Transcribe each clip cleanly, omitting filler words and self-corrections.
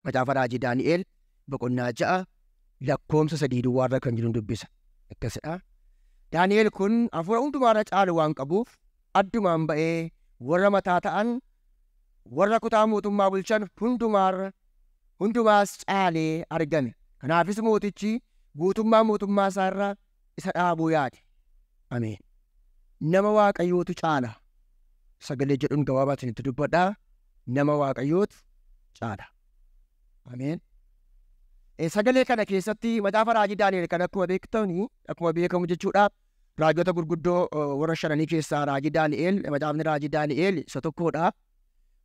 Macaafa raajii Daani'el boqonnaa 6 lakkoomsa 3 duwwaarra kan jiru dubbisa. Akkasidha. Daani'el kun hafuura hundumaarra caalu waan qabuuf addumaan ba'ee warra mataa ta'an warra kutaa mootummaa bulchan hundumaas caalee argame. Kanaafis mootichi guutummaa mootummaa isaarra isa dhaabuu yaade. Ameen. Nama Waaqayyootu caala. Sagalee jedhuun gabaabaa isinitti dubbadhaa. Nama Waaqayyootu caala. Ameen. Sagalee kana keessatti macaafa raajii Daani'el kan akkuma beektani akkuma beekamu jechuudha. Raajota gurguddoo warra shananii keessaa raajii Daani'el macaafni raajii Daani'el isa tokkodha.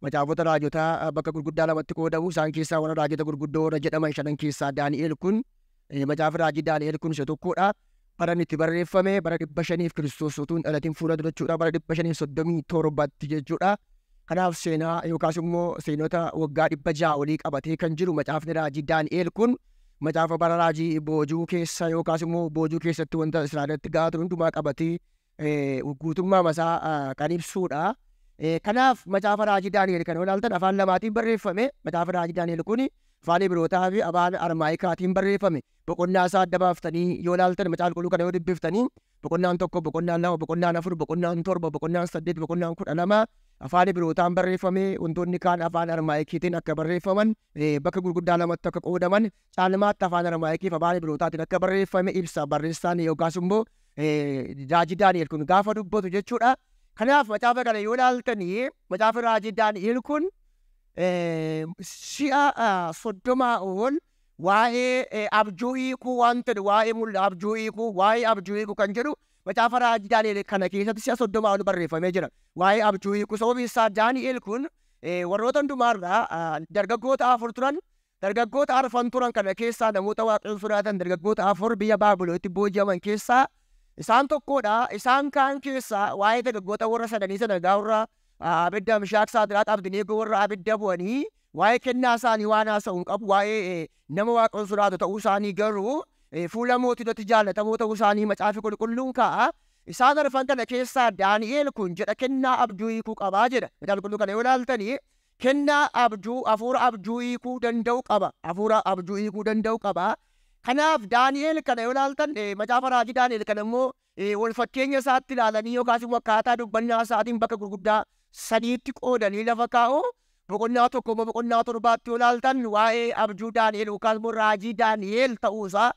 Macaafota raajotaa bakka gurguddaa lamatti qoodamu isaan keessaa warra raajota gurguddoo warra jedhaman shanan keessaa Daani'el kun macaafa raajii Daani'el kun isa tokkodha. Bara inni itti barreeffame bara 500 Kiristoos utuu hin dhalatin fuula dura jechuudha. Bara 537tti jechuudha. Kanaaf seenaa yookaas immoo seenota waggaa 600 olii qabatee kan jiru macaafni raajii Daani'el kun macaafa bara raajii boojuu keessa yookaas immoo boojuu keessatti wanta Israa'elitti gahaa ture hundumaa qabatee guutummaa masaa kan ibsuudha. Kanaaf macaafa raajii Daani'el kana ilaaltan afaan lamaatiin barreeffame. Macaafa raajii Daani'el kun afaan Ibrootaa fi afaan Armaayikaatiin barreeffame. Boqonnaa isaa adda baaftanii yoo ilaaltan macaafa qulqulluu kana yoo dubbiftanii boqonnaan 1, boqonnaan 2, boqonnaan 4, boqonnaan 7, boqonnaan 8, boqonnaan 12 afaan Ibrootaan barreeffame. Wantoonni kaan afaan Armaayikiitiin akka barreeffaman bakka gurguddaa lamatti akka qoodaman caalmaatti afaan Armaayikii fi afaan Ibrootaatiin akka barreeffame ibsa barreessaan yookaas immoo raajii Daani'el kun gaafa dubbatu jechuudha. Kanaaf macaafa kana yoo ilaaltanii macaafa raajii Daani'el kun si'a 30 ol waa'ee abjuu hiikuu waan ta'e waa'ee mul'ata abjuu hiikuu waa'ee abjuu hiikuu kan jedhu macaafa raajii Daani'el kana keessatti si'a 30 ol barreeffamee jira. Waa'ee abjuu hiikuu sababiin isaa Daani'el kun warroota hundumaarraa dargaggoota 4 turan. Dargaggoota 4 turan kana keessaa namoota Waaqayyoon sodaatan dargaggoota 4 biyya Baabilonitti booji'aman keessaa isaan tokkodha. Isaan kaan keessaa waa'ee dargaggoota warra sadanii sana warra abidda Mishaak, Saadiraaq, Abdineegoo warra abidda bu'anii waa'ee kennaa isaanii waan haasa'u hin qabu. Waa'ee nama Waaqayyoon sodaatu ta'uu isaanii garuu fuula mootiitti jaallatamoo ta'uu isaanii macaafi qulqulluun kaa'a. Isaan arfan kana keessaa Daani'el kun jedha kennaa abjuu hiikuu qabaa jedha. Macaafa qulqulluu kana yoo ilaaltanii kennaa abjuu hafuura abjuu hiikuu danda'u qaba. Hafuura abjuu hiikuu danda'u qaba. Kanaaf Daani'el kana yoo ilaaltan macaafa raajii Daani'el kana immoo wal fakkeenya isaatti ilaalanii yookaas immoo akkaataa dubbannaa isaatiin bakka gurguddaa sadiitti qoodanii lafa kaa'u. Boqonnaa 1 boqonnaa 7tti yoo ilaaltan waa'ee abjuu Daani'el yookaas immoo raajii Daani'el ta'uusaa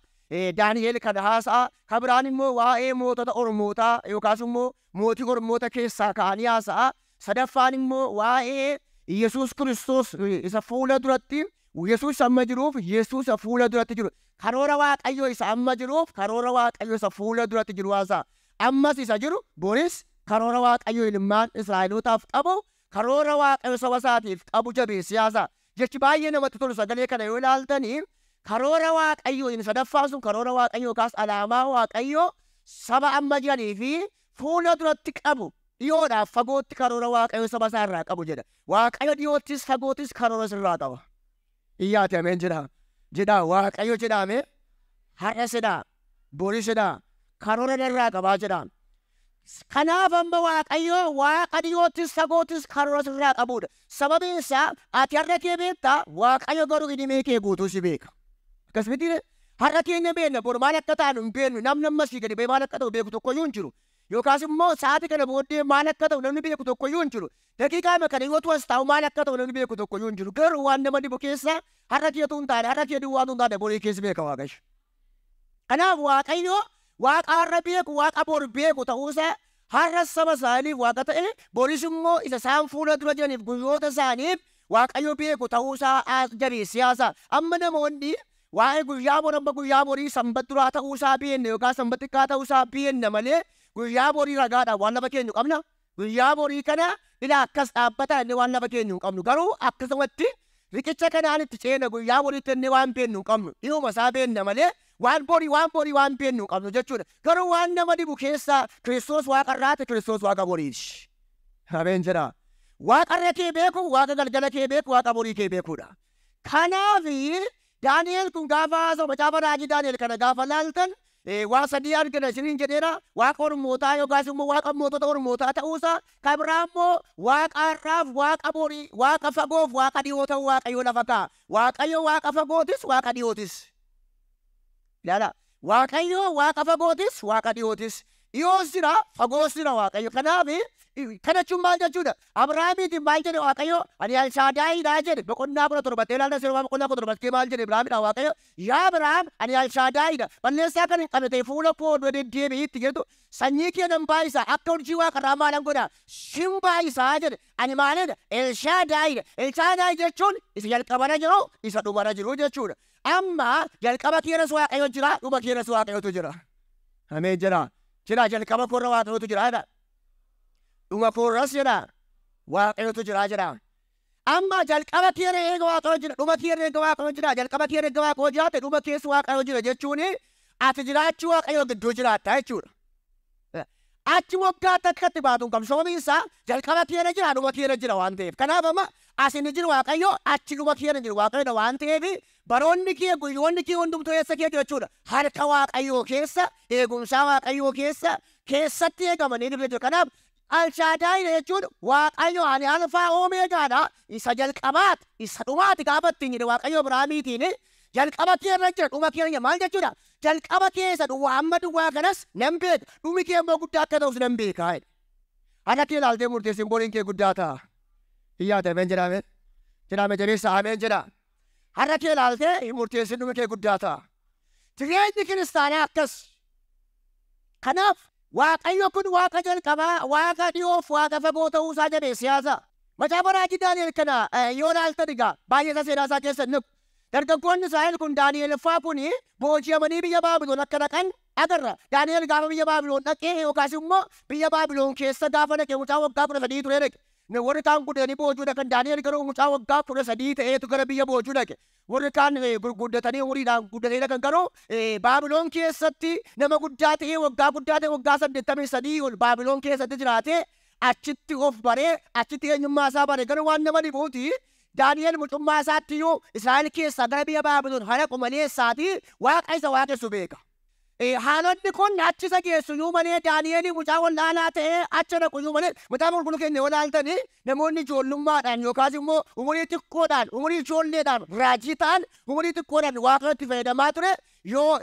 Daani'el kana haasa'a. Kan biraan immoo waa'ee mootota Ormootaa yookaas immoo mootii Ormoota keessaa ka'anii haasa'a. Sadaffaan immoo waa'ee Yesuus Kiristoos isa fuula duratti Yesuus amma jiruuf Yesuus isa fuula duratti jiru. Karoora Waaqayyoo isa amma jiruuf karoora Waaqayyoo isa fuula duratti jiru haasa'a. Ammas isa jiru boris karoora Waaqayyoo ilmaan Israa'elootaaf qabu karoora Waaqayyoo saba isaatiif qabu jabeessee haasa'a. Jechi baay'ee namatti tolu sagalee kana yoo ilaaltanii karoora Waaqayyoo inni sadaffaan sun karoora Waaqayyoo yookaas alaamaa Waaqayyoo saba amma jiranii fi fuula duratti qabu dhiyoodhaaf fagootti karoora Waaqayyoo saba isaa irraa qabu jedha. Waaqayyo dhiyoottis fagoottis karoora sirraa qaba. Iyyaati ameen jedha. Jedha Waaqayyo jedhame har'a sedha boris sedha karoora irraa qabaa jedha. Kanaaf amma Waaqayyo Waaqa dhiyoottis fagoottis karoora sirraa qabudha. Sababiin isaa ati har'a kee beektaa Waaqayyo garuu idimee kee guutuu si beeka. Akkasumatti har'a keenya beekna bor maal akka taanu hin beeknu namni ammasii gadi ba'ee maal akka ta'u beeku tokkoyyuu hin jiru. Yookaas immoo sa'aatii kana booddee maal akka ta'u namni beeku tokkoyyuu hin jiru. Daqiiqaa kana yoo tu'as taa'u maal akka ta'u namni beeku tokkoyyuu hin jiru. Garuu waan nama dhibu keessa har'a keetu hin taane har'a kee duwwaatu hin taane borii keessa beeka Waaqayyo. Kanaaf Waaqayyo Waaqa har'a beeku Waaqa bor beeku ta'uusaa har'a saba isaaniif Waaqa ta'e boris immoo isa isaan fuula dura jiraniif guyyoota isaaniif Waaqayyo beeku ta'uusaa jabeessee haasa'a. Amma namoonni waa'ee guyyaa bor amma guyyaa borii sanbata duraa ta'uusaa beekna yookaan sanbata xiqqaa ta'uusaa beekna malee guyyaa borii ragaadhaan waan lafa keenyu qabna. Guyyaa borii kana ila akkas dhaabbataa inni waan lafa keenyu hin qabnu. Garuu akkasumatti riqicha kanaan itti ceena guyyaa boriitti inni waan beeknu hin qabnu. Dhihuma isaa beekna malee waan borii waan beeknu hin qabnu jechuudha. Garuu waan nama dhibu keessaa Kiristoos Waaqarraati Kiristoos Waaqa boriiti. Ameen jedha. Waaqarra kee beeku, Waaqa galgala kee beeku, Waaqa borii kee beekuudha. Kanaaf Daani'el kun gaafa haasa'u macaafa raajii Daani'el kana gaafa laaltan Waa sadii argina isiniin jedheera. Waaqa ormootaa yookaas immoo waaqa mootota ormootaa ta'uusaa, kan biraa immoo waaqa har'aaf, waaqa borii, waaqa fagoof, waaqa dhiyoo ta'uu Waaqayyo lafa kaa'a. Waaqayyo waaqa fagootis, waaqa dhiyootis. Ilaala. Waaqayyo waaqa fagootis, waaqa dhiyootis. Dhiyoos jira, fagoos jira Waaqayyo. Kanaaf kana jechuun maal jechuudha? Abrahaamiitiin maal jedhe Waaqayyo? Ani Alshaadaayiidha jedhe. Boqonnaa 17 ilaalta seera boqonnaa 17 maal jedhe Abrahaamiidha Waaqayyo? Yaa Abrahaam, ani Alshaadaayiidha. Balleessaa kan hin qabne ta'e fuula koo dura deddeebi'iitti jedhu, sanyii kee nan baay'isa, akka urjii waaqarraa maalan godha? Sin baay'isaa jedhe. Ani maalidha? Elshaadaayiidha. Elshaadaay jechuun isa jalqabara jiru, isa dhumara jiru jechuudha. Amma jalqaba keenyas Waaqayyo jira, dhuma keenyas Waaqayyotu jira. Ameen jedha. Jira, jalqaba koorra Waaqayyotu jira jedha. Dhuma koorras jedha. Waaqayyotu jira jedha. Amma jalqaba keenya eega Waaqayyo jira, dhuma keenya eega Waaqayyo jira, jalqaba keenya eega Waaqayyo jiraate, dhuma keessa Waaqayyo jira jechuun ati jiraachuu Waaqayyo gidduu jiraatta jechuudha. Achi waggaa takkatti baatu hin qabdu. Sababiin isaa jalqaba keenya jira, dhuma keenya jira waan ta'eef. Kanaaf amma as inni jiru Waaqayyo, achi dhuma keenya jiru Waaqayyoodha waan ta'eef, baroonni kee, guyyoonni kee hundumtuu eessa kee jechuudha. Harka Waaqayyoo keessa, eegumsaa Waaqayyoo keessatti eegamanii jiru jechuudha. Kanaaf Alshaadaayidha jechuun Waaqayyo ani alfaa oomeegaadha, isa jalqabaati, isa dhumaati gaafa ittiin jedhe Waaqayyo Abrahaamiitiin jalqaba keerra jira, dhuma keerra jira. Maal jechuudha? Jalqaba keessa duwwaa amma duwwaa kanas nan beeka, dhumi kee immoo guddaa akka ta'us nan beeka. Harka kee ilaaltee murteessin, boriin kee guddaa ta'a. Iyyaata ameen jedha, ameen jedhame jabeessa, ameen jedha. Harka kee ilaaltee murteessin, dhumi kee guddaa ta'a. Jireenyi kiristaanaa akkas. Kanaaf Waaqayyo kun waaqa jalqabaa, waaqa dhiyoof, waaqa fagoo ta'uusaa jabeesse haasa'a. Macaafa raajii Daani'el kana yoo ilaaltan egaa baay'ee isaa seenaa isaa keessa hin Dargaggoonni Israa'el kun, Daani'el fa'aa kun, booji'amanii biyya Baabiloon akka dhaqan agarra. Daani'el gaafa biyya Baabiloon dhaqee yookaas immoo biyya Baabiloon keessa gaafa dhaqe mucaa waggaa 13 ture dhaqe. Warri kaan guddatanii boojuu dhaqan, Daani'el garuu mucaa waggaa 13 ta'eetu gara biyya boojuu dhaqe. Warri kaan gurguddatanii umuriidhaan guddatanii dhaqan, garuu Baabiloon keessatti nama guddaa ta'ee, waggaa guddaa ta'e, waggaa 83 ol Baabiloon keessatti jiraatee, achitti of baree, achitti eenyummaa isaa bare. Garuu waan nama dhibuuti, Daani'el mucummaa isaatti iyyuu Israa'el keessaa gara biyya Baabiloon haraqu malee isaatii waaqa isa waaqessu beeka. Haalonni kun achi isa geessu iyyuu malee, Daani'el mucaa wallaalaa ta'ee achi dhaqu iyyuu malee, mucaa qulqulluu keenya yoo ilaaltanii, namoonni ijoollummaadhaan yookaas immoo umurii xiqqoodhaan, umurii ijoolleedhaan raajii ta'an, umurii xiqqoodhaan Waaqayyotti fayyadamaa ture, yoo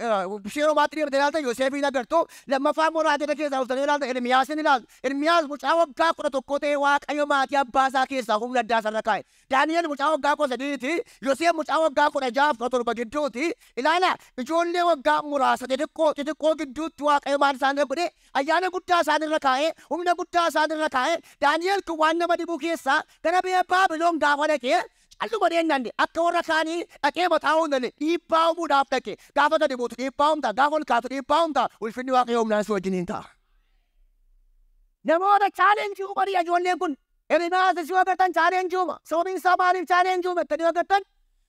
seeromaatti deemtee ilaaltan Yoosefiin agartu. Lammaffaa immoo raajota keessaa dhuftanii ilaaltan Ermiyaasin ilaaltu. Ermiyaas mucaa waggaa 11 ta'ee Waaqayyo maatii abbaa isaa keessaa humna addaa isarra kaa'e. Daani'el mucaa waggaa 13ti. Yoseef mucaa waggaa 16f 17 gidduuti. Ilaala, ijoollee waggaa muraasa xixiqqoo xixiqqoo gidduutti Waaqayyo maal isaan irra godhe? Ayyaana guddaa isaan irra kaa'e, humna guddaa isaan irra kaa'e. Daani'el kun waan nama dhibuu keessaa gara biyya Baabiloon gaafa dhaqee calluma deemnaan akka warra kaanii dhaqee mataa uumnani dhiibbaa uumuudhaaf dhaqe. Gaafa gadi buutu dhiibbaa uumta, gaafa ol kaatu dhiibbaa uumta, ulfinni Waaqayyoo humnaan si wajjiniin ta'a. Namoota challenge uumanii ijoolleen kun, Ermiyaas si agartan challenge uuma. Sababiin isaa maaliif challenge uume jettanii agartan?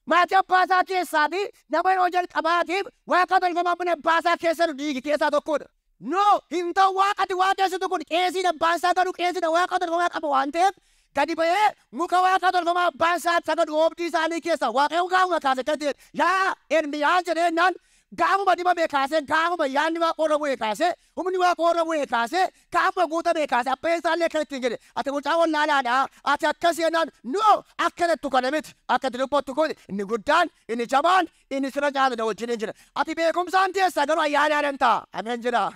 Maatii abbaa isaa keessaati nama yeroo jalqabaatiif waaqa tolfamaa mana abbaa isaa keessa dhiigi keessaa tokkodha. No, hin ta'u, waaqati waaqessitu kun qeesiidha, abbaan isaa garuu qeesiidha, waaqa tolfamaa qaba waan ta'eef gadi ba'ee muka waaqa tolfamaa abbaan isaa sagadu oobdii isaanii keessa Waaqayyo gaafuma kaase kan ta'e, yaa Ermiyaas jedheenyaan, gaafuma dibame kaasee, gaafuma yaadni Waaqa irra bu'e kaasee, humni Waaqa irra bu'e kaasee, gaafuma guutame kaasee, abbaan isaallee kan ittiin jedhe, ati mucaa wallaalaadha, ati akkas jennaan, no, akka jettu kana miti, akka ati dubbattu kun, inni guddaan, inni jabaan, inni sirra caalu na wajjin jira. Ati beekumsaan teessa, garuu ayyaanaan hin ta'a. Ameen jedha.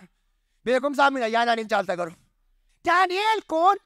Beekumsaan min ayyaanaan hin caalta garuu. Daani'el kun,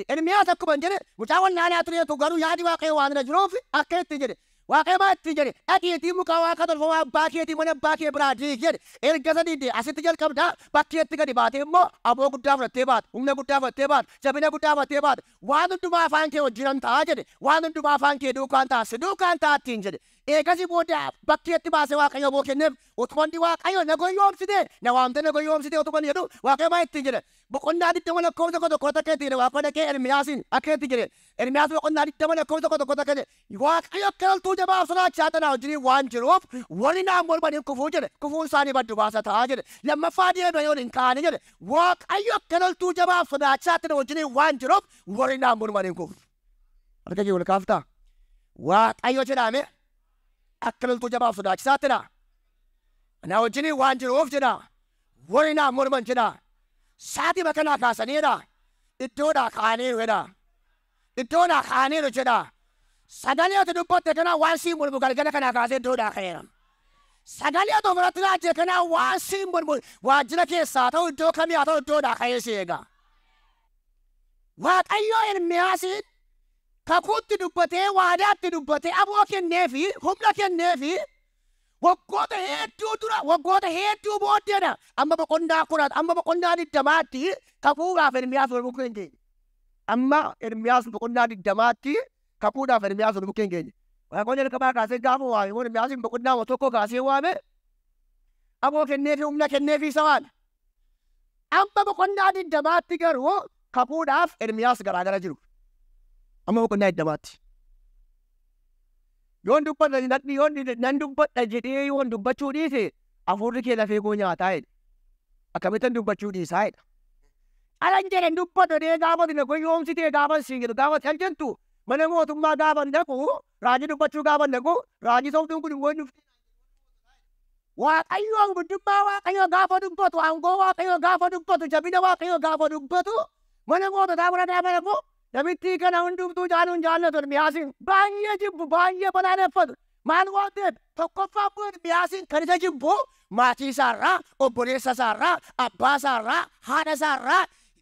Ermiyaas akkuma hin jedhe mucaa wallaalaa tureetu, garuu yaadi Waaqayyo waan irra jiruuf akka itti jedhe. Waaqayyo maal itti jedhe? Dhaqiitii muka waaqa tolfamaa abbaa keetii mana abbaa kee biraa diigi jedhe. Erga isa diigdee asitti jalqabdaa, bakkeetti gadi baatee immoo aboo guddaa fudhattee baata, humna guddaa fudhattee baata, jabina guddaa fudhattee baata. Waan hundumaa afaan kee wajjinan ta'a jedhe. Waan hundumaa afaan kee duukaan ta'a, si duukaan ta'a ittiin jedhe. Eegasii booda bakkeetti baasee Waaqayyo aboo kenneef. Utumanni Waaqayyo na goyoomsite, na waamte na goyoomsite utumanni jedhu, Waaqayyo maal ittiin jedhe? Boqonnaa 20 lakkoofsa 11 akka ittiin jedhe. Waaqayyo dhaqee Ermiyaasiin akka itti jedhe. Ermiyaas boqonnaa 20 lakkoofsa 11 akka jedhe, Waaqayyo akka loltuu jabaaf sodaachaa tanaa wajjiniin waan jiruuf warri naan morman hin kufuu jedhe, kufuun isaanii baddu baasa ta'a jedhe. Lammaffaa deebi'anii ol hin kaane jedhe. Waaqayyo akka loltuu jabaaf sodaachaa tana wajjiniin waan jiruuf warri naan morman hin kufu. Harka kee ol kaaftaa? Waaqayyo jedhame akka loltuu jabaaf sodaachisaa tana. Na wajjin waan jiruuf jedha. Warri naa morman jedha. Saatima kanaa kaasaniidha. Iddoodhaa kaaniiru jedha. Iddoodhaa kaaniiru jedha. Sagalee ati dubbatte kanaa waan siin mormu galgala kanaa kaasee iddoodhaa ka'eera. Sagalee ati ofirratti raajje kanaa waan siin mormu waajjira keessaa ta'u iddoo kamii haa ta'u iddoodhaa ka'ee si eega. Waaqayyo Ermiyaasiin kakuutti dubbatee waadaatti dubbatee aboo kenneefi humna kenneefi waggoota hedduu dura waggoota hedduu booddeedha. Amma boqonnaa 10 amma boqonnaa 20tti kakuudhaaf Ermiyaas wal bukkee hin geenye. Amma Ermiyaas boqonnaa 20tti kakuudhaaf Ermiyaas wal bukkee hin geenye. Waaqonni jalqabaa kaasee gaafa waame Ermiyaasiin boqonnaa 1 kaasee waame aboo kenneefi humna kenneefi isa waame. Amma boqonnaa 20tti garuu kakuudhaaf Ermiyaas garaagara jiru. Amma boqonnaa 20tti. Yoon dubbadha yoon nan dubbadha jedhee yoon dubbachuu dhiise hafuurri kee lafee koo nyaataa jedhe. Akkamittan dubbachuu dhiisaa jedha. Alan jedhan dubbadha jedhee gaafa na goyoomsitee gaafa siin jedhu gaafa caljentu mana mootummaa gaafa dhaqu raajii dubbachuu gaafa dhaqu raajii sobduun kun immoo dhufti. Waaqayyoon guddummaa Waaqayyoo gaafa dubbatu aangoo Waaqayyoo gaafa dubbatu jabina Waaqayyoo gaafa dubbatu mana moototaa bira gaafa dhaqu namitti kana hundumtuu jaaluun jaallatu Ermiyaasiin baay'ee jibbu baay'ee balaaleffatu. Maal waan ta'eef tokkoffaa kun Ermiyaasiin kan isa jibbu maatii isaarraa obboleessa isaarraa abbaa isaarraa haadha isaarraa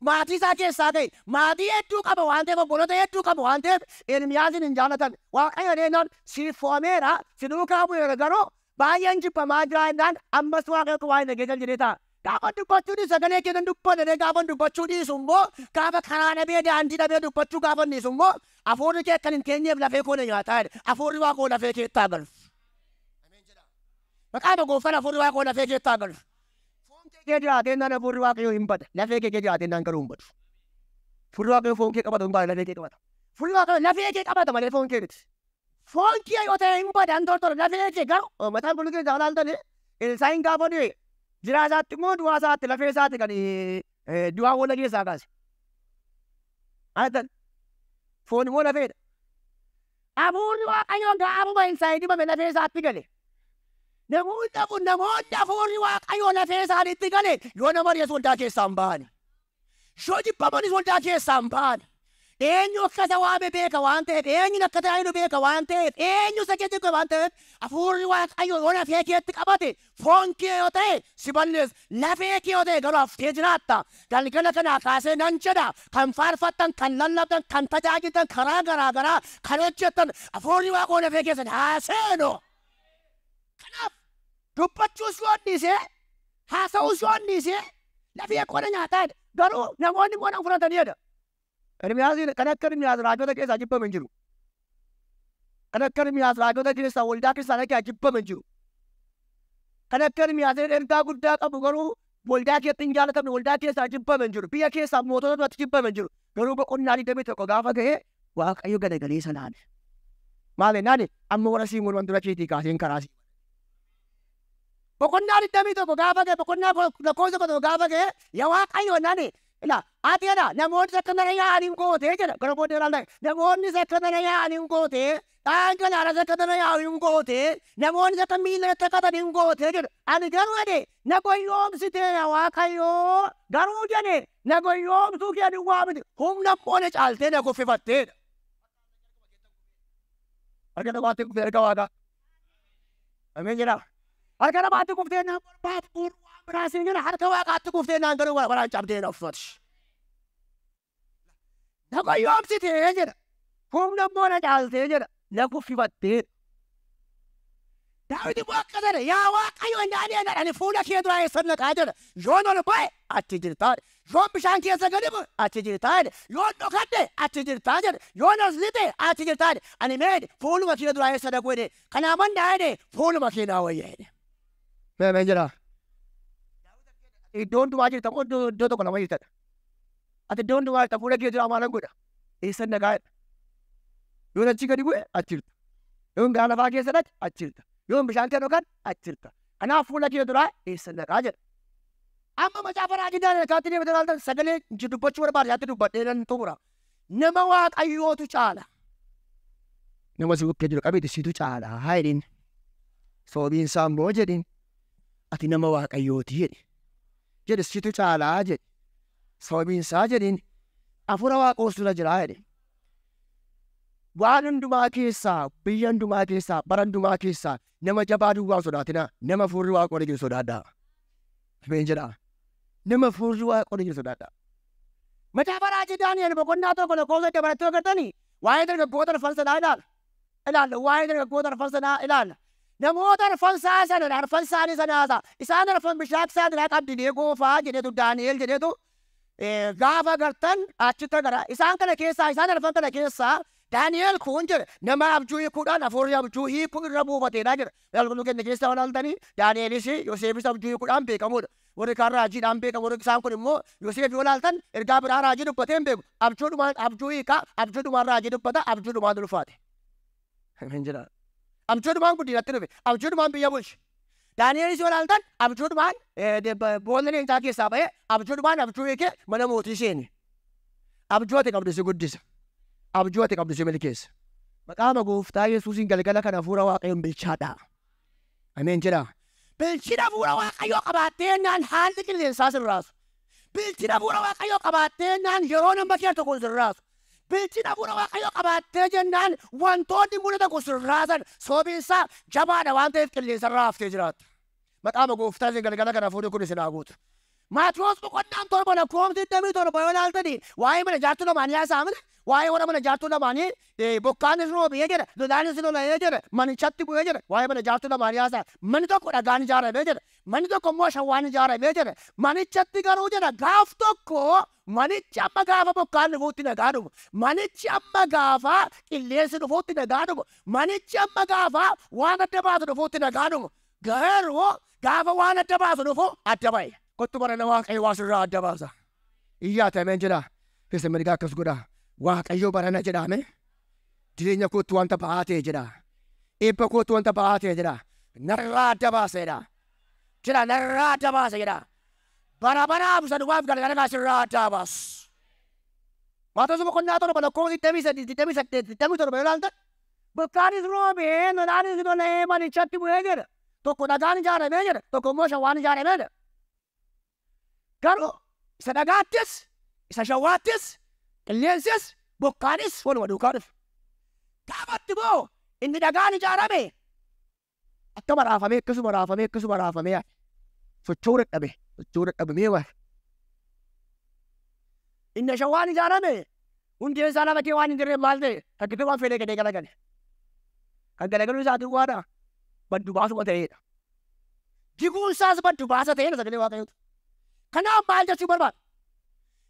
maatii isaa keessaa ta'e maatii hedduu qaba waan ta'eef obboloota hedduu qaba waan ta'eef Ermiyaasiin hin jaallatan. Waaqayyo deenaan siif fo'ameera si duukaa bu'eera garuu baay'een jibbamaa jira jennaan ammas Waaqayyo waan hin dhageessan jedhee ta'a. Gaafa dubbachuu dhiisu sagalee keessan dubbatan gaafa dubbachuu dhiisu immoo gaafa karaa dhabee daandii dhabee dubbachuu gaafa dhiisu immoo hafuurri kee kan hin teenyeef lafee koo na nyaataa jedhe. Hafuurri waa koo lafee keettaa galu. Maqaa gooftaan hafuurri waa koo lafee keettaa galu. Foon kee jiraatee naan hafuurri Waaqayyoo hin bada. Lafee kee jiraatee naan garuu hin badu. Hafuurri Waaqayyoo foon kee qabatu hin bada lafee kee qabata. Hafuurri Waaqayyoo lafee kee qabata malee foon kee miti. Foon kee yoo ta'e hin bada hin tortoru lafee kee garuu mataan kun keessaa ilaaltanii Elsaa'iin gaafa du'e jiraa isaatti immoo du'aa isaatti lafee isaatti kan du'aa wala keessaa kaase. Ayatan foon immoo lafeedha. Hafuurri Waaqayyoo gaafuma Elsaa'i dibame lafee isaatti gale. Namoonni hafuurri Waaqayyoo lafee isaaniitti gale yoo nama ari'as waldaa keessaa hin ba'ani. Yoo jibbamanis waldaa keessaa hin ba'ani. Eenyu akka isa waame beeka waan ta'eef, eenyuun akka tajaajilu beeka waan ta'eef, eenyu isa keessa jiru waan ta'eef, hafuurri Waaqayyoo yoo lafee keetti qabate foon kee yoo ta'e si balleessa, lafee kee yoo ta'e garuu haftee jiraatta. Galgala kanaa kaasee nan jedha, kan faarfattan, kan lallabdan, kan tajaajiltan, karaa garaa garaa kan hojjettan hafuurri Waaqayyoo lafee keessan haa seenu. Kanaaf dubbachuus yoo dhiise, haasa'uus yoo dhiise, lafee koo na nyaataa jedha. Garuu namoonni immoo nan fudhatanii jedha. Ermiyaasiin kan akka Ermiyaas raajota keessaa jibbame hin jiru. Kan akka Ermiyaas raajota keessaa waldaa kiristaanaa keessaa jibbame hin jiru. Kan akka Ermiyaas ergaa guddaa qabu garuu waldaa keessatti hin jaalatamne waldaa keessaa jibbame hin jiru. Biyya keessaa mootota duratti jibbame hin jiru. Garuu boqonnaa 21 gaafa ga'e Waaqayyo galagalee isa laale. Maal jennaan amma warra siin morman dura keetii kaaseen karaa sii. Boqonnaa 21 gaafa ga'e boqonnaa lakkoofsa 11 gaafa ga'e yaa Waaqayyo jennaan ila ati jedha namoonni akka nana yaa'anii gootee jedha gara booddee ilaalta namoonni akka nana yaa'anii gootee dhangalaa'aas akka nana yaa'anii gootee namoonni akka miila irratti kakatanii gootee jedha ani garuu jedhe na goyoomsitee yaa Waaqayyoo garuu jedhe na goyoomsuu kee duwwaa miti humna immoo na caaltee na kuffifatteedha. Harka namaatti kuftee harka Waaqaa. Ameen jedha. Harka namaatti kuftee naan barbaadu waan biraa siin jedha harka Waaqaatti kuftee naan garuu baraan cabdee na uffati. Na goyoomsitee jedha. Humna immoo na caaltee jedha. Na kuffifattee. Daawit immoo akka jedhe yaa Waaqayyo inni ani fuula kee duraa eessan dhaqaa jedha. Yoon ol ba'e achi jirtaa jedha. Yoon bishaan keessa gadi bu'e achi jirtaa jedha. Yoon dhokadhe achi jirtaa jedha. Yoon as lixe achi jirtaa jedha. Ani mee fuuluma kee duraa eessa dhaqu jedhe. Kanaa mannaa jedhe fuuluma kee naa wayya jedhe. Mee jedha. Iddoo hundumaa jirta moo iddoo tokko lama jirtadha. Ati iddoo hundumaa jirta fuula kee duraa maalan godha? Eessan dhaqaa jedha. Yoon achi gadi bu'e achi jirta. Yoon gara lafaa keessa dhaqe achi jirta. Yoon bishaan kee dhokan achi jirta. Kanaaf fuula kee duraa eessan dhaqaa jedha. Amma macaafa raajii Daani'el kaatti deebitee ilaaltan sagalee dubbachuu barbaade yaatti dubbadhee nan xumura. Nama Waaqayyootu caala. Nama si bukkee jiru qabeeti situ caala haa jedhin. Sababiin isaa immoo jedhin. Ati nama Waaqayyooti jedhe. Jedhe situ caalaa jedhe. Sababiin isaa jedhiin hafuura Waaqoo sirra jiraa jedhe. Waan hundumaa keessaa, biyya hundumaa keessaa, bara hundumaa keessaa nama jabaa duwwaa hin sodaatinaa. Nama hafuurri Waaqoo jiru sodaadhaa. Ameen jedhaa. Nama hafuurri Waaqoo jiru sodaadhaa. Macaafa raajii Daani'el boqonnaa 1 lakkoofsa dabalattuu agartanii waa'ee dargaggoota arfan sanaa ilaala. Ilaalla waa'ee dargaggoota arfan sanaa ilaalla. Namoota arfan isaa sana arfan isaanii sanaa isaan arfan Mishaak Saadiraaq Abdineegoo fa'aa jedhetu Daani'el jedhetu gaafa agartan achitti agara. Isaan kana keessaa isaan arfan kana keessaa Daani'el kun jedhe nama abjuu hiikuudhaan hafuurri abjuu hiikuu irra buufateedha jedha. Qulqulluu keenya keessaa ilaaltanii Daani'elis Yoseefis abjuu hiikuudhaan beekamuudha. Warri kaan raajiidhaan beekamu warri isaan kun immoo Yoseef yoo ilaaltan ergaa biraa raajii dubbatee hin beeku. Abjuudhumaan abjuu hiikaa, abjuudhumaan raajii dubbata, abjuudhumaan ulfaate. Hin jedha. Abjuudhumaan guddinatti dhufe, abjuudhumaan biyya bulche. Daani'elis yoo ilaaltan abjuudhumaan boolla leencaa keessaa ba'ee abjuudhumaan abjuu hiikee mana mootii seene. Abjuu ati qabdu si guddisa. Abjuu ati qabdu si milkeessa. Maqaama gooftaa Yesuusiin galgala kana hafuura Waaqayyoon bilchaadha. Ameen jedha. Bilchina hafuura Waaqayyoo qabaattee naan haalli qilleensaa sirraasu. Bilchina hafuura Waaqayyoo qabaattee naan yeroo nama kee tokko sirraasu. Bilchina hafuura Waaqayyoo qabaattee jennaan wantoonni mul'atan kun sirraasan sababiin isaa jabaadha waan ta'eef qilleensa irraa haftee jiraatta. Maqaama gooftaa isin galgala kana hafuurri kun isin haa guutu. Maatiyoos boqonnaan 7 lakkoofsa 27 yoo ilaaltanii waa'ee mana jaartuu lamaanii haasa'amne waa'ee warra mana jaartuu lamaanii bokkaanis roobee jedha, lolaanis lola'ee jedha, manichatti bu'ee jedha. Waa'ee mana jaartuu lamaanii haasa'a. Manni tokko dhagaan ijaaramee jedha, manni tokko immoo shawwaan ijaaramee jedha. Manichatti garuu jedha gaaf tokko manichi amma gaafa bokkaan dhufuutti nagaa dhufu, manichi amma gaafa qilleensi dhufuutti nagaa dhufu, manichi amma gaafa waan adda baasu dhufuutti nagaa dhufu. Garuu gaafa waan adda baasu dhufu adda ba'e. Kottu barana Waaqayyo waa sirraa adda baasa. Iyyaate ameen jedha. Keessa mirgaa akkas godha. Waaqayyo barana jedhame. Jireenya kootti wanta ba'aa ta'e jedha. Eebba kootti wanta ba'aa ta'e jedha. Narraa adda baasa jedha. Jedha narraa adda baasa jedha. Bara baraaf isa dhumaaf galgala kaa sirraa adda baasu. Maatewos boqonnaa 7 lakkoofsa 23, 28, 27 yoo ilaaltan bokkaanis roobee lolaanis lola'ee manichatti bu'ee jedha. Tokko dhagaan ijaaramee jedha. Tokko immoo shawwaan ijaaramee jedha. Garuu isa dhagaattis isa shawwaattis qilleensis bokkaanis waluma duukaa dhufe. Gaafatti moo inni dhagaan ijaarame akkama raafamee akkasuma raafamee akkasuma raafamee hafe. Socho'uu dadhabe socho'uu dadhabe mee waay. Inni shawwaan ijaarame hundeen isaa lafa kee waan hin jirreef maal ta'e takkitee waan fedhe gadee galagale. Kan galagaluu isaatiin waadha baddu baasuma ta'edha. Jiguun isaas baddu baasa ta'edha sagalee Waaqayyooti. Kanaaf maal jechuu barbaada?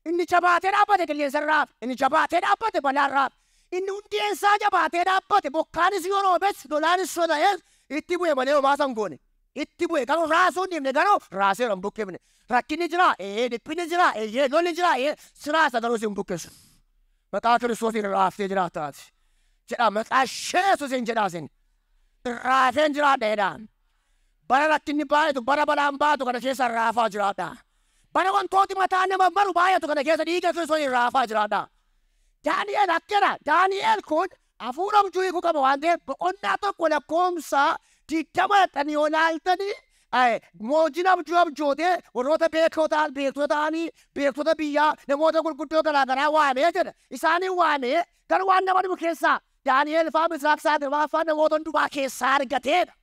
Inni jabaatee dhaabbate qilleensa irraa hafe. Inni jabaatee dhaabbate balaa irraa hafe. Inni hundeen isaa jabaatee dhaabbate bokkaanis yoo roobes lolaanis lola'es itti bu'e malee homaa san goone. Itti bu'e garuu raasuu hin dhiifne garuu raaseera hin buqqifne. Rakkinni jira ee dhiphinni jira ee lolli jira ee siraasa garuu si hin buqqisu. Maqaa Kiristoosiin raaftee jiraattaati. Jedha maqaa Yesuusiin jedhaasin. Raafeen jiraadha jedha. Bara rakkinni baay'atu bara balaan baatu kana keessa raafaa jiraadha. Bara wantooti mataa nama maru baay'atu kana keessa dhiiga Kiristoosiin raafaa jiraadha. Daani'el akkana Daani'el kun hafuura abjuu hiikuu qaba waan ta'eef boqonnaa 1 lakkoofsa 20 dhaqxanii yoo ilaaltanii mootiin abjuu abjootee warroota beektota ta'anii beektota biyyaa namoota gurguddoo garaa garaa waamee jedha. Isaanii waamee garuu waan nama dhibu keessaa Daani'el fa'aa Misraaq Saadiraaq fa'aa namoota hundumaa keessaa argateedha.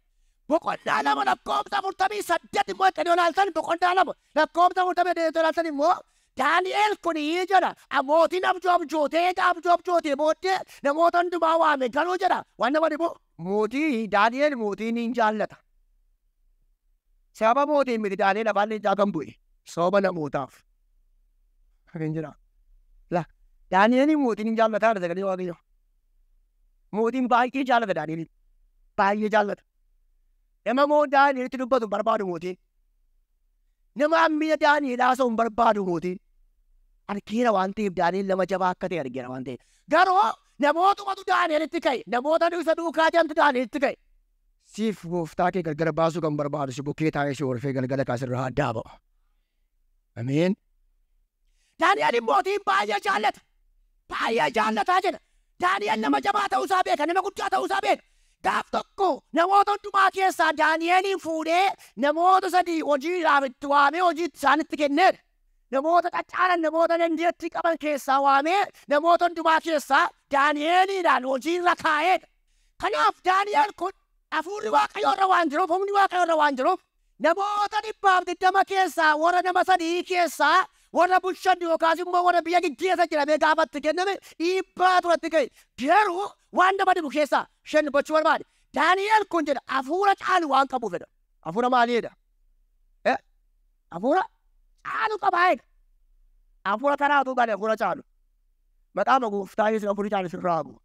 Boqonnaa 2 lakkoofsa 48 immoo dhaqxanii yoo ilaaltan boqonnaa 2 lakkoofsa 48 yoo ilaaltan immoo Daani'el kun jedha mootiin abjuu abjootee abjuu abjootee booddee namoota hundumaa waame garuu jedha waan nama dhibu mootii Daani'el mootiin hin jaallata. Sababa mootiin miti Daani'el afaan leencaa kan bu'e sababa namootaaf. Hin jira. La Daani'el mootiin hin jaallataa sagalee Waaqayyoo. Mootiin baay'ee jaallata Daani'el. Baay'ee jaallata. Nama moo Daani'elitti dubbatu hin barbaadu mootiin. Nama hammina Daani'el haasa'u hin barbaadu mootiin. Argeera waan ta'eef Daani'el nama jabaa akka ta'e argeera waan ta'eef. Garuu namootumatu Daani'elitti ka'e. Namoota isa duukaa jirantu Daani'elitti ka'e. Siif gooftaa kee gargar baasuu kan barbaadu si bukkee taa'ee si horfee galgala kaasirraa addaa ba'a. Ameen. Daani'el mootiin baay'ee jaallata. Baay'ee jaallataa jedha. Daani'el nama jabaa ta'uusaa beeka. Nama guddaa ta'uusaa beeka. Gaaf tokko namoota hundumaa keessaa Daani'eliin fuudhee namoota sadii hojiidhaaf itti waamee hojii isaanitti kenneera. Namoota qaccaalan namoota dandeettii qaban keessaa waamee namoota hundumaa keessaa Daani'eliidhaan hojiirra kaa'eedha. Kanaaf Daani'el kun hafuurri Waaqayyoo irra waan jiruuf, humni Waaqayyoo irra waan jiruuf, namoota 120 keessaa warra nama sadii keessaa warra bulchan yookaas immoo warra biyya gaggeessan jedhamee gaafa itti kenname dhiibbaa turatti ka'e. Garuu waan nama dhibu keessaa shan dubbachuu barbaade. Daani'el kun jedha hafuura caalu waan qabuuf jedha. Hafuura maaliidha? Hafuura caalu qabaa jedha. Hafuura karaa utuu galee hafuura caalu. Maqaa gooftaa Yesuus hafuurri caalu sirraa bu'u.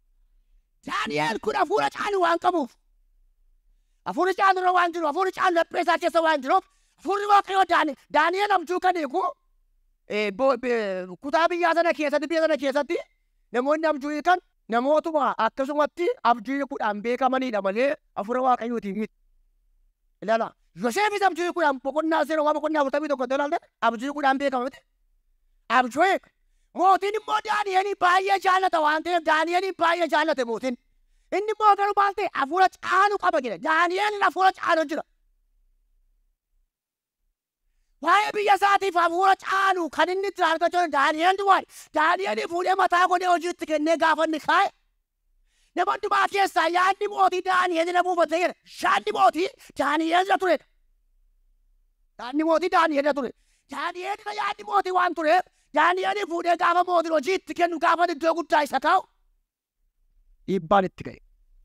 Daani'el kun hafuura caalu waan qabuuf, hafuurri caalu irra waan jiruuf, hafuurri caalu laphee isaa keessa waan jiruuf, hafuurri Waaqayyoo Daani'el abjuu kan hiiku kutaa biyyaa sana keessatti, biyya sana keessatti namoonni abjuu hiikan namootuma akkasumatti abjuu hiikuudhaan beekamanidha malee hafuura Waaqayyootiin miti. Ilaala. Yoseefis abjuu hiikuudhaan boqonnaa seera boqonnaa 41 ilaalte abjuu hiikuudhaan beekama miti. Abjuu hiika. Mootiin immoo Daani'elii baay'ee jaallata waan ta'eef Daani'elii baay'ee jaallate mootiin. Inni immoo garuu maal ta'e hafuura caalu qaba jedhe. Daani'el hafuura caalu jira. Waa'ee biyya isaatiif hafuura caalu kan inni itti argachuu Daani'el waa'ee Daani'elii fuudhee mataa godhee hojiitti kennee gaafa inni kaa'e. Nama hundumaa keessaa yaadni mootii Daani'el irra buufatee jira. Yaadni mootii Daani'el irra turedha. Yaadni mootii Daani'el irra ture. Daani'el irra yaadni mootii waan tureef Daani'elii fuudhee gaafa mootiin hojiitti kennu gaafa iddoo guddaa isa kaa'u. Dhiibbaan itti ka'e,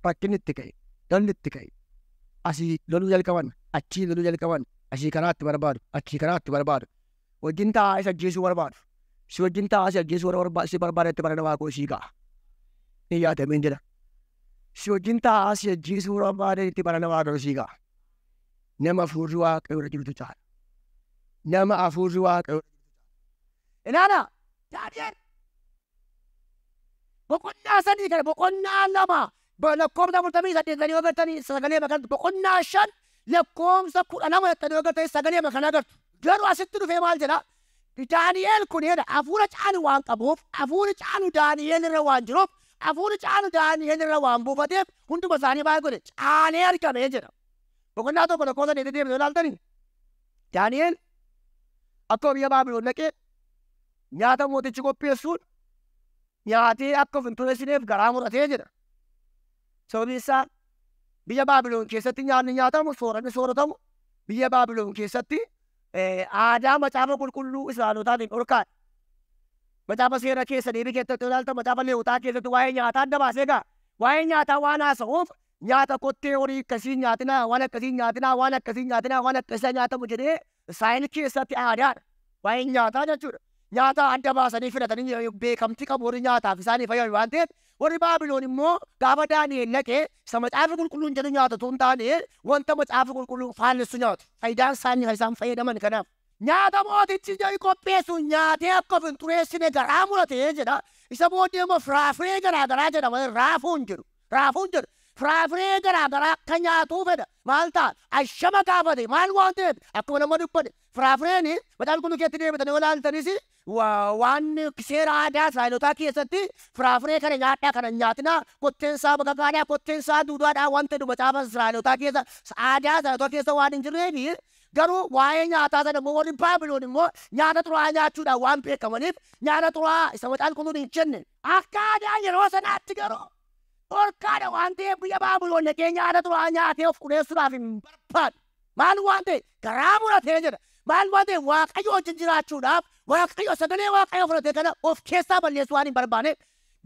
rakkinni itti ka'e, lolli itti ka'e. Asii loluu jalqaban, achii loluu jalqaban, asii karaa itti barbaadu, achii karaa itti barbaadu. Wajjin taa'aa isa ajjeesuu barbaadu. Si wajjin taa'aa si ajjeesuu barbaadu, si barbaada itti barana waaqoo isii ka'a. Ni yaadameen jedha. Si wajjin taa'aa si ajjeesuu barbaada itti barana waaqoo isii ka'a. Nama hafuurri Waaqayyoo irra jirutu caala. Nama hafuurri Waaqayyoo. Ilaala, Daani'el boqonnaa 3 kana boqonnaa 2 lakkoofsa 48 yoo agartanii sagalee makan boqonnaa 5 lakkoofsa 12 jettanii yoo agartanii sagalee makan agartu. Garuu asitti dhufee maal jedha? Daani'el kun jedha hafuura caalu waan qabuuf, hafuurri caalu Daani'el irra waan jiruuf, hafuurri caalu Daani'el irra waan buufateef hunduma isaanii maal godhe? Caalee argame jedha. Boqonnaa 1 lakkoofsa 8 deemtee ilaaltanii Daani'el akkuma biyya Baabiloon dhaqee nyaata mootichi qopheessuun nyaatee akka of hin xureessineef garaa muratee jedha. Sababiin isaa biyya Baabiloon keessatti nyaanni nyaatamu, sooranni sooratamu biyya Baabiloon keessatti aadaa macaafa qulqulluu Israa'elotaatiin dhorkaadha. Macaafa seera keessa deebii keessatti ilaalta macaafa Leewotaa keessatti waa'ee nyaataa adda baasee egaa waa'ee nyaataa waan haasa'uuf nyaata kottee horii akkasii nyaatinaa, waan akkasii nyaatinaa, waan akkasii nyaatinaa, waan akkasii nyaatamu jedhee Israa'el keessatti aadaadha. Waa'ee nyaataa jechuudha. Nyaata adda baasanii filatanii beekamtii qabu warri nyaataaf isaanii fayyadu waan ta'eef warri Baabiloon immoo gaafa Daani'el dhaqee isa macaafa qulqulluun jedhu nyaata otoo hin taane wanta macaafa qulqulluun faallessu nyaatu. Faayidaan isaanii kan isaan fayyadaman kanaaf. Nyaata mootichi jedhu qopheessu nyaatee akka of hin xureessine garaa muratee jedha. Isa booddee immoo firaafiree garaa garaa jedhama. Raafuun jedhu. Raafuun jedhu. Firaafiree garaa garaa akka nyaatuu fedha. Maal ta'a? Ashama gaafate. Maal waan ta'eef akkuma nama dubbate. Firaafireen macaafa qulqulluu keessatti deebitanii ilaaltanis waan seera aadaa Israa'elotaa keessatti firaafiree kana nyaadhaa kana nyaatinaa kotteen isaa bagagaadhaa kotteen isaa duudaadhaa waan ta'e macaafa Israa'elotaa keessa aadaa Israa'elotaa keessa waan hin jirreef garuu waa'ee nyaataa sana immoo warri Baabiloon immoo nyaata xuraa'aa nyaachuudhaan waan beekamaniif nyaata xuraa'aa isa macaafa qulqulluun hin jenne akka aadaa yeroo sanaatti garuu dhorkaadha waan ta'eef biyya Baabiloon dhaqee nyaata xuraa'aa nyaatee of xureessuudhaaf hin barbaadu. Maal waan ta'e garaa muratee jedha. Maal waan ta'eef Waaqayyo wajjin jiraachuudhaaf Waaqayyo sagalee Waaqayyo fudhatee kana of keessaa balleessuu waan hin barbaanneef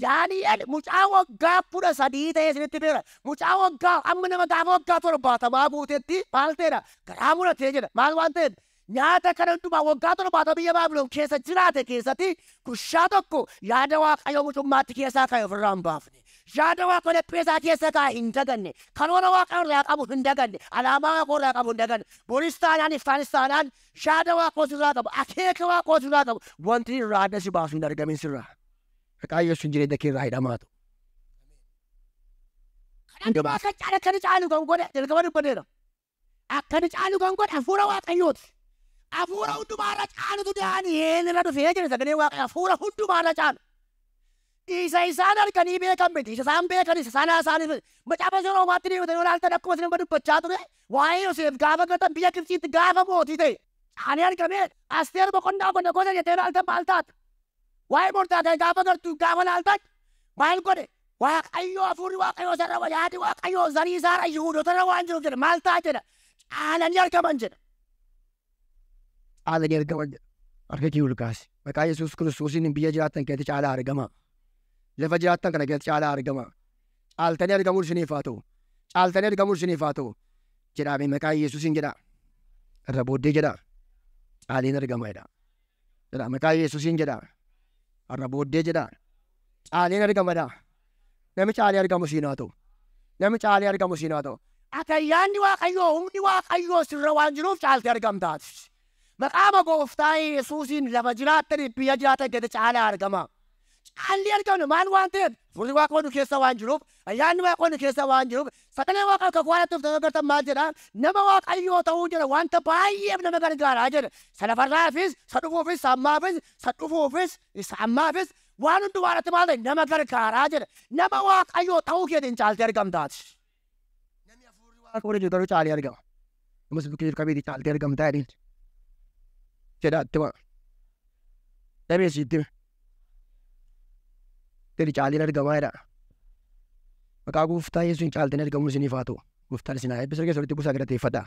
Daani'el mucaa waggaa 13 ta'ee isinitti beera. Mucaa waggaa amma nama gaafa waggaa 70 guutetti maal ta'edha? Garaa muratee jedha. Maal waan ta'eef nyaata kana hundumaa waggaa 70 biyya Baabiloon keessa jiraate keessatti gushaa tokko yaada Waaqayyo mucummaatti keessaa kaa'e ofirraa hin baafne. Yaada Waaqayyo laphee isaa keessa kaa'e hin daganne. Karoora Waaqayyo irraa qabu hin daganne. Alaamaa Waaqayyo irraa qabu hin daganne. Boris taanaan iftaanis taanaan yaada Waaqayyo sirraa qabu, akeeka Waaqayyo sirraa qabu. Wanti irraa adda si baasu hin argamin sirraa. Maqaa Yesuusiin jireenya kee irraa hidhamaatu. Kan hundumaa akka caalu akka caalu kan godhe jalqaba dubbateera. Akka caalu kan godhe hafuura Waaqayyooti. Hafuura hundumaa irra caalutu Daani'el irra dhufee jira sagalee Waaqayyo hafuura hundumaa irra caalu. Isa isaan arganii beekan miti. Isa isaan beekan isa isaan haasa'an. Macaafa Roomaatti deematan yoo ilaaltan akkuma isin dubbachaa ture waa'ee Yoseef gaafa gatan biyya Gibxiitti gaafa mootii ta'e caalee argamee Asteer boqonnaa godha gosa jettee ilaaltan maal taata? Waa'ee Mordekaayi gaafa gartuu gaafa ilaaltan maal godhe? Waaqayyo hafuurri Waaqayyoo sarara yaadi Waaqayyoo zarii isaarra Yihuudotarra waan jiruuf jedha maal ta'a jedha caalanii argaman jedha. Caalanii argaman jedha. Harka kee ol kaasi. Maqaa Yesuus Kiristoosiin biyya jiraattan keessatti caalaa argama. Lafa jiraattan kana keessatti caalaa argama. Caaltanii argamuun isiniif haa ta'u. Caaltanii argamuun isiniif haa ta'u. Jedhaame maqaa Yesuusiin jedha. Irra booddee jedha. Caaleen argama jedha. Jedha maqaa Yesuusiin jedha. Irra booddee jedha. Caaleen argama jedha. Namni caalee argamu siin haa ta'u. Namni caalee argamu siin haa ta'u. Ayyaanni Waaqayyoo humni Waaqayyoo sirra waan jiruuf caaltee argamtaati. Maqaama gooftaa Yesuusiin lafa jiraattaniif biyya jiraatan keessatti caalaa argama. Caalli argamne maal waan ta'eef hafuurri Waaqayyoo nu keessa waan jiruuf ayyaanni Waaqayyoo nu keessa waan jiruuf sagalee Waaqayyoo kakuu haaraatti dhuftanii agartan maal jedha nama Waaqayyoo ta'uu jedha wanta baay'eef nama gargaaraa jedha. Isa lafarraafis, isa dhufuufis, isa ammaafis, isa dhufuufis, isa ammaafis waan hundumaa irratti maal ta'e nama gargaaraa jedha. Nama Waaqayyoo ta'uu keetiin caaltee argamtaati. Namni hafuurri Waaqayyoo jiru garuu caalee argama. Namas bukkee jiru qabeetii caaltee argamtaa jedheen. Jedha itti hima. Dhabeessi itti hima. Jedhi caaleen argamaa jedha. Maqaa gooftaa Yesuusiin caaltanii argamuun isiniif haa ta'u. Gooftaan isin haa eebbisu. Keessa walitti buusaa galateeffadhaa.